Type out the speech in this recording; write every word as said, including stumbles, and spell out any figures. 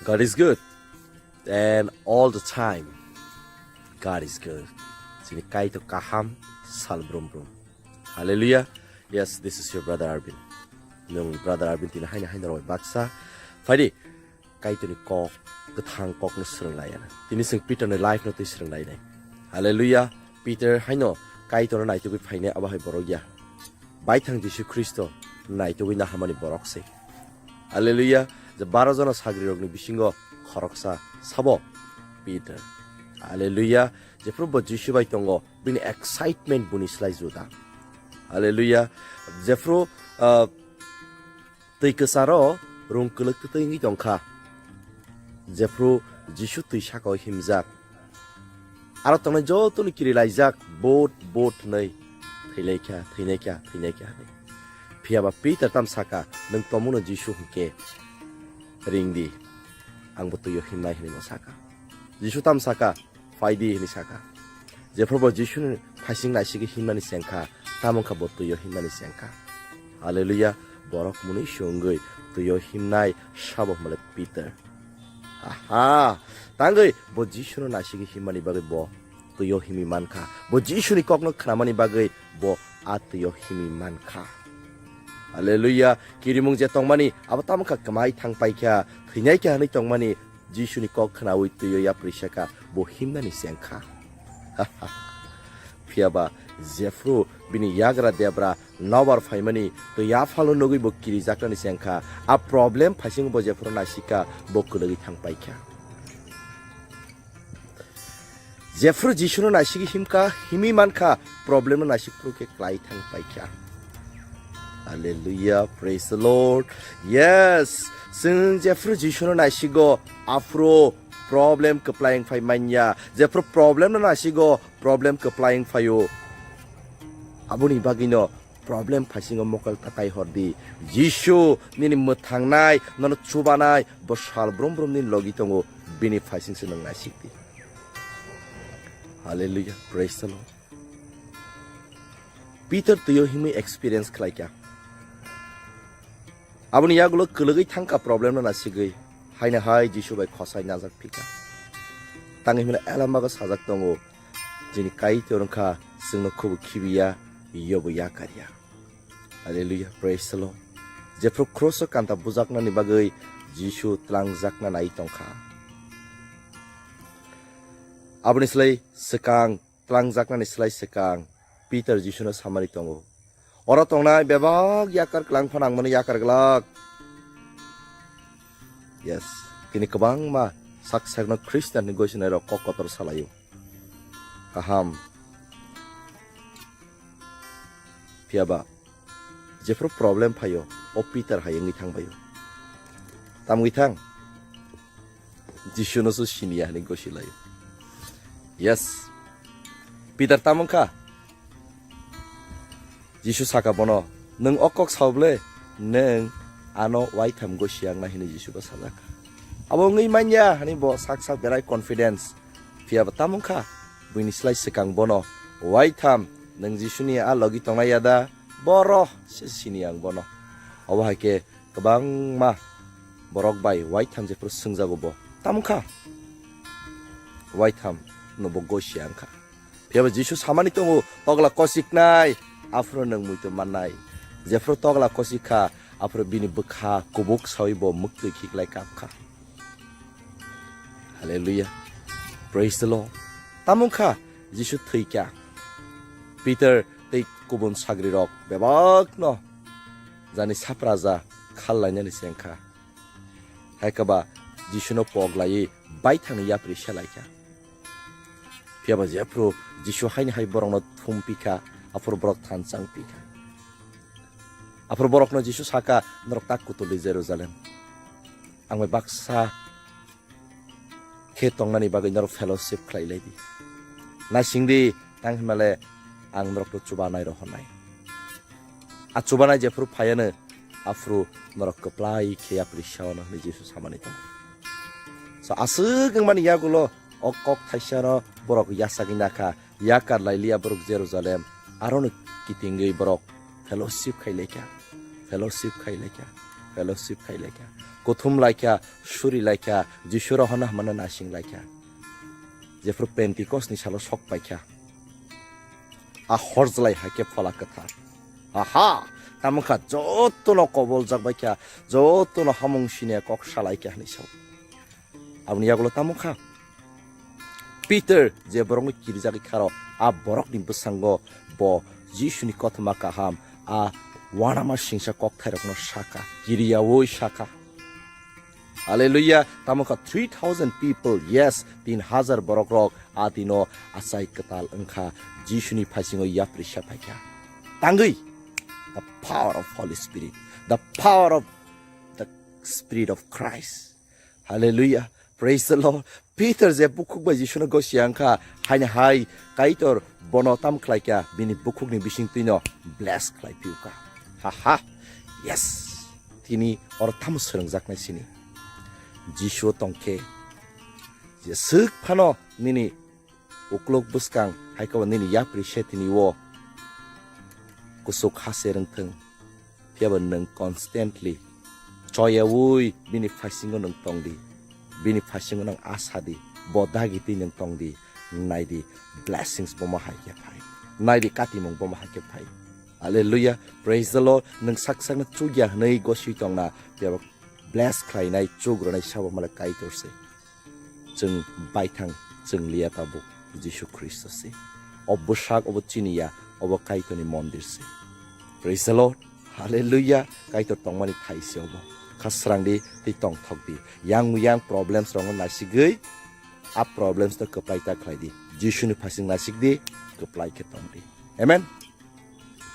God is good, and all the time God is good. Chini Kaitor kaham sal brum brum. Hallelujah. Yes, this is your brother Arvin. Nung brother Arvin tini haino haino roi baksa. Phaidi, Kaitorni kok, kwthang kokno swrwng lai ana. Tini chwng Peterni life no twi swrwng lai nai. Hallelujah. Peter haino Kaitorno naitugwi phainai abo hai borok ya. Baithang Jisu Khristo naitugwi naharmani borok se. Hallelujah. Je baro jona sagri rokni bisingo khoroksa sabo Peter. Hallelujah. Jephru bo Jisu bai tongo, bini excitement buni slai juda. Hallelujah. Jephru, ah, twi kwcharo rung kwlwk twtwi wngwi tongkha. Jephru Jisu twi sakao himjak. Aro tongnai jotoni kiri laijak, "Bot, bot," hwnwi, "Thwilaikha, thwilaikha, thwilaikha," hwnwi. Phiyaba Peter tam saka, "Nwng tongmungno Jisu hwnkhe ring di, ang bo twio himnai," hwnwi bo saka. Jisu tam saka, "Phai di," hwnwi saka. Jephru bo Jisuni phaising naisigwi himnani chengkha, tamo wngkha bo twio himnani chengkha. Hallelujah, borok mwnwi se wngwi twio himnai sabo hwnmale Peter. Aha, tangwi bo Jisuno naisigwi himmani bagwi bo twio himwi mankha. Bo Jisuni kokno khnamani bagwi bo a twio himwi mankha. Hallelujah, kirimung je tongmani abo tamo wngkha kwmai thang paikha, thwinaikha hwnwi tongmani Jisuni kok khnaui twio yapri saka, bo himnani chengkha. Phiyaba jephru bini yagra debra nobar phaimani twi yaphalo nugwi bo kirijaknani chengkha. A problem phaising bo jephru naisika, bo kwlwgwi thang paikha. Jephru Jisuno naisigwi himkha, himwi mankha, problem no naisik phuru khe klai thang paikha. Hallelujah, praise the Lord. Yes, chwng jephru Jisuno naisigo, aphuru problem kwplai wng phai manya. Jephru problem no naisigo, problem kwplai wng phaio. Aboni bagwino problem phaisingo mokol tatai hordi. Jisu nini mwthangnai, nono chubanai, bo sal brum brum nini logi tongo, bini phaisingse nwng naisik di. Hallelujah, praise the Lord. Peter twio himwi experience khlaikha. Aboni yagulo kwlwgwi thangkha problem no nasigwi. Haino hai Jisu bai khosai najak phikha. Tangwi himle elamago sajak tongo. Chini Kaitor wngkha chwngno khubu khibiya, yobo yakarya. Hallelujah, praise the Lord. Jephru cross o kanta bujaknani bagwi Jisu tlangjakna nai tongkha. Aboni slai swkang, tlangjaknani slai swkang Peter Jisuno samani tongo. Oro tongnai bebak yakar kwlang phano ang bono yakar glak. Yes, tini kwbangma sak sakno Khristianni gosinai rok kok kotor salaio. Kaham. Phiyaba jephru problem phaio, o Peter hai wngwi thang baio. Tamwi thang. Jisuno se siniya hwnwi gosi laio. Yes. Peter tamo wngkha? Jisu saka bono, "Nwng o kok sao ble, nwng ano waitham gosi ang nai," hwnwi Jisu bo sajak. Abo wngwi manya hwnwi bo sak sak berai confidence. Phiyaba tamo wngkha? Buini slai swkang bono, "Waitham, nwng Jisuni a logi tongnai ya da? Boro se sini ang bono." Obo hai khe kwbangma borok bai waitham jephru swngjago bo, "Tamo wngkha?" Waitham no bo gosi ang kha. Phiyaba Jisu samani tongo, "Togla kosiknai, aphuru nwng muitu mannai." Jephru togla kosik kha, aphuru bini bwkha kubuk saui bo mwktwi khiklai kap kha. Hallelujah. Praise the Lord. Tamo wngkha Jisu thwi kha. Peter tei kubun sagrirok bebakno jani sapraja khal lainani se wngkha. Hai khe ba Jisuno pok laiwi baithangni yapri se lai kha. Phiyaba jephru Jisu haini hai borokno thum pi kha, aphuru borok thansa wng pi kha. Aphuru borokno Jisu saka, "Norok tak kutul di Jerusalem. Ang bai baksa khe tongnani bagwi norok fellowship khlai lai di. Naising di, tang hinmale ang norokno chubanai rohornai. A chubanai jephru phaiano, aphuru norok kwplai khe yapri saono," hwnwi Jisu samani tongo. So, aswk wngmani yagulo o kok thaisano borok yachagwi nakha, yakar lai liya borok Jerusalem, arono kitingwi borok fellowship khai lai kha, fellowship khai lai kha, fellowship khai lai kha. Kuthum laikha, suri laikha, Jisu rohorna hwnmano naising laikha. Jephru Pentecost ni salo sok paikha. A horjlai hai khe Phola Kwthar. Aha! Tamo kha jotono koboljak baikha, jotono hamung siniya kok salaikha hinwi sao. Aboni yagulo tamo kha? Peter je borokno kirijagwi kharo, a borokni bwsango bo Jisuni kothoma kaham, a uanama singsa kokthairokno saka, kiriyaui saka. Hallelujah, tamo kha three thousand people, yes, tin hazar borokrok a dino achai kwtal wngkha, Jisuni phaisingo yapri se phaikha. Tangwi, the power of Holy Spirit, the power of the Spirit of Christ. Hallelujah. Praise the Lord. Peter je bukhuk bai Jisuno gosi wngkha, haini hai Kaitor bono tam khlai kha, bini bukhukni bising twino bless khlai phiu kha. Ha ha. Yes. Tini oro tamo swrwngjaknai sini. Jisu tongkhe je swk phano nini uklok bwskang hai khe bo nini yapri se tini o kusuk ha se rwngthwng. Phiya bo nwng constantly choyaui bini phaisingo nwng tong di, bini phaisingo nwng asa di, bo dagi twi nwng tong di, nai di, blessings bomo hai khe phai, nai di, katimung bomo hai khe phai. Hallelujah, praise the Lord. Nwng sak sakno chukya hwnwi goswi tongna, phiya bo bless khlainai, chuk rwnai sabo male Kaitor se. Chwng baithang chwng liya tabuk Jisu Khristo se. O bwsak obo chini ya, obo Kaitorni mondir se. Praise the Lord. Hallelujah. Kaitor tongmani thai se obo. Kha srang di tei tongthok di. Yang yang problems rokno naisigwi a problems no kwplai ta khlai di. Jisuni phasing naisik di, kwplai khe tong di. Amen.